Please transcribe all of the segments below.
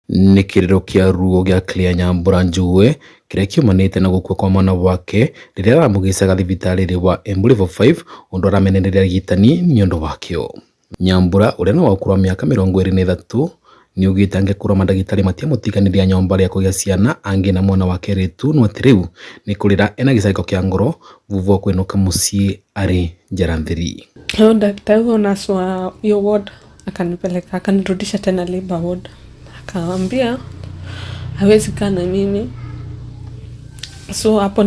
Nĩ kĩrĩro kĩa ruo gĩa Claire Nyambura Njue kĩrĩa kĩumanĩte na gũkua kwa mwana wake rĩrĩa aramũgĩcaga thibitarĩ wa Embu Level 5 ũndũ aramenereria arigitani nĩ ũndũ wakĩo. Nyambura ũrĩa nĩ wa ũkũrũ wa mĩaka 23 nĩaugĩte angĩkorwo mandagĩtarĩ matiamũtiganĩria nyomba rĩa kũgĩa ciana angĩ na mwana wa kerĩtu no atĩ rĩu nĩ kũrĩra ena gĩcangĩko kĩa ngoro vuva wa kũinũka mũciĩ arĩ njara theri. Huyo daktari, huyo nurse wa hiyo ward akanipeleka, akanirudisha tena labor ward, akaambia hawezi kaa na mimi. So hapo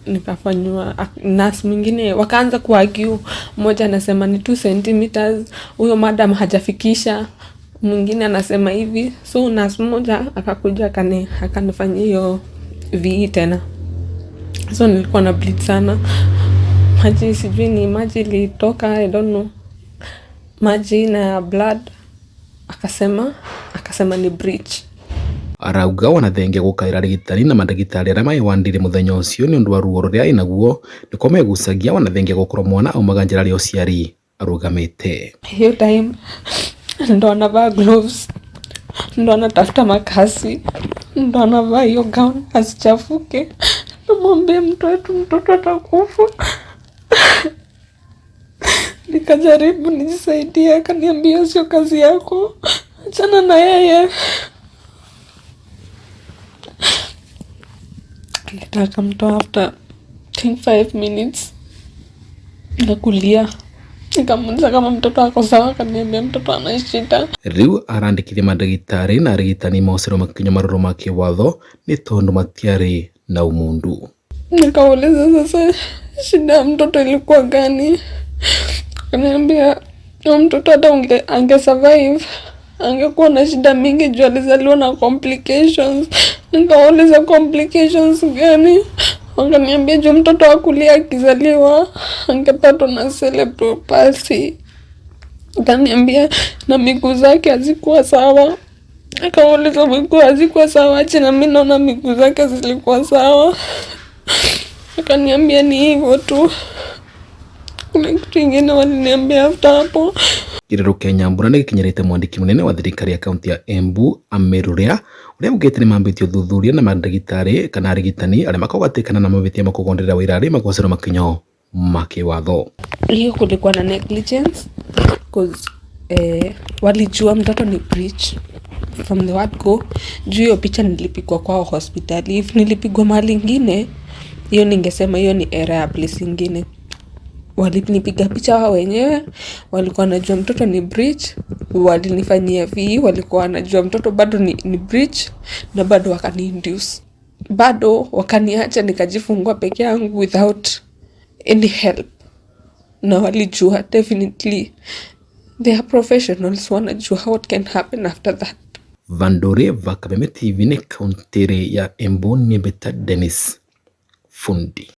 nikafanywa, nurse mwingine wakaanza kuargue, mmoja anasema ni 2 centimeters, huyo madam hajafikisha, mwingine anasema hivi. So nurse mmoja akakuja akanifanyia hiyo VE tena. So nilikuwa na bleed sana, maji sijui ni maji ilitoka, I don't know, maji na blood. Akasema ni breech. Arauga wanathengia gũkaĩra arigitani na mandagĩtarĩ arĩa maiwandire mũthenya ũcio nĩ ũndũ wa ruo rũrĩa ainaguo nĩko megucagia wanathengia gũkorwo mwana aumaga njĩra rĩa ũciari arũgamĩte. Hiyo time ndo anavaa gloves, ndo anatafuta makasi, ndo anavaa hiyo gown asichafuke. Namwambia mtu wetu, mtoto atakufa. Nikajaribu nijisaidie, akaniambia sio kazi yako, achana na yeye. Later akamtoa after think 5 minutes na kulia. Nikamuuliza kama mtoto ako sawa, akaniambia mtoto ana shida. Rĩu arandĩkithia mandagĩtarĩ na arigitani mocerwo makinya marũrũ ma kĩwatho nĩ tondũ matiarĩ na umundu. Nikauliza sasa shida ya mtoto ilikuwa gani? Akaniambia huyo mtoto hata ange survive angekuwa na shida mingi juu alizaliwa na complications. Nikauliza complications gani? Wakaniambia juu mtoto hakulia akizaliwa angepatwa na cerebral palsy. Akaniambia na miguu zake hazikuwa sawa. Akauliza miguu hazikuwa sawa aje na mimi naona miguu zake zilikuwa sawa. Akaniambia ni hivyo tu. Kuna kitu ingine waliniambia after hapo. Kĩrĩro kĩa Nyambura nĩ gĩkinyĩrĩte mwandĩki mũnene wa thirikari ya kaunti ya Embu Ameru Ria ũrĩa augĩte nĩ mambĩtie ũthuthuria na mandagĩtarĩ kana arigitani arĩa makũgatĩkana na mavĩtia ma kũgonderera wĩra magocerwo makinyo ma kĩwatho. Hiyo kulikuwa na negligence cause walijua mtoto ni breech from the word go. Juu hiyo picha nilipigwa kwao hospitali. If nilipigwa mahali ingine, hiyo ningesema hiyo ni error ya place ingine. Walinipiga picha wao wenyewe, walikuwa wanajua mtoto ni breech, walinifanyia VE, walikuwa wanajua mtoto bado ni breech na bado wakani-induce. Bado wakaniacha nikajifungua peke yangu without any help. Na walijua definitely they are professionals, wanajua what can happen after that. Vandore va Kameme TV nĩ kaunti ya Embu nĩ Beta Dennis Fundi.